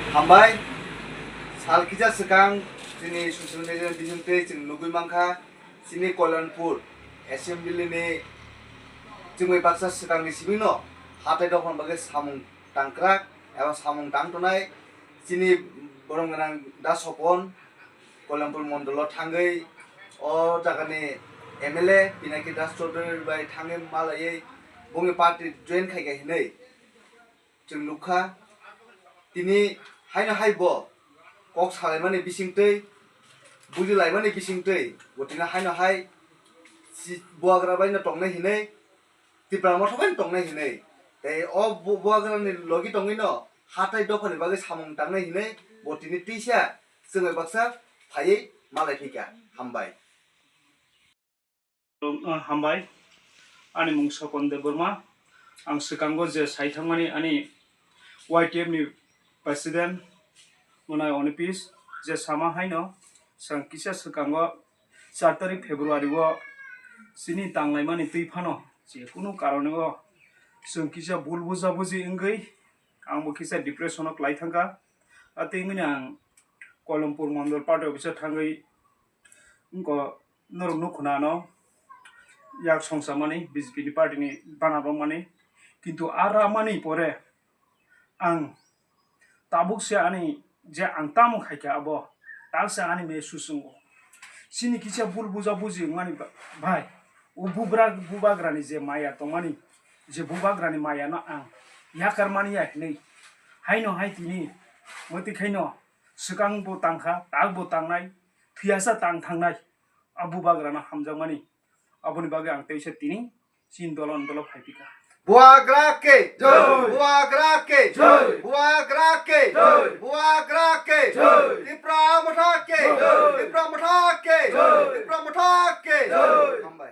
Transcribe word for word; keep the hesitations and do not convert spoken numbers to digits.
Hambai, sal kisa swkang chini social media ni bisingtwi chwng nugwi mankha, chini Kolyanpur assembly ni chwngwi baksa swkangni simi no hatai dophani bagwi samung tangkrak eba samung tang tonai chini borom gwnang Da Sopon Kolyanpur mondolo thangwi o jagani M L A Pinaki Das Chaudhary bai thangwi malaiwi bongni party join khaikha hinwi chwng nukha. Tini haino hai bo kok salaimani bisingtwi, bujilaimani bisingtwi, bo tini haino hai si-, buagra baino tongnai hinwi, Tipra Motha baino tongnai hinwi. Tei o bu-, buagrani logi tongwino hatai dophani bagwi samung tangnai hinwi, bo tini tisa chwngwi baksa phaiwi malai phika. Hambai. Ah, hambai. Ani mung Sopon Debbarma. Ang swkango je sai thangmani ani Y T F ni president Monai Onipis je sama haino, chwng kisa swkango char tarik February o chini tanglaimani twi phano je kunu karone o chwng kisa bul buja buji wngwi ang bo kisa depression o klai thangkha. Atwi wngwi ang Kolyanpur mondol party office o thangwi wngkha norok nukhunano yak songsamani B J P ni party ni bana romani, kintu a ramani pore ang tabuk se ani je ang tamo khaikha abo tak se ani me susungo. Chini kisa bul buja buji wngmani ba-, bai o bubra bubagrani je maya tongmani, je bubagrani maya no ang yakar mani ya hinwi haino hai tini mwtwi khaino swkang bo tangkha, tak bo tangnai, thwiyasa tang thangnai. A bubagrano hamjakmani. Aboni bagwi ang teisa tini chini dolo ni dolo phai phika. Buagra ke jai! Buagra ke jai! Buagra ke jai! Buagra ke jai! Tipra Motha ke jai! Tipra Motha ke jai! Tipra Motha ke jai! Hambai.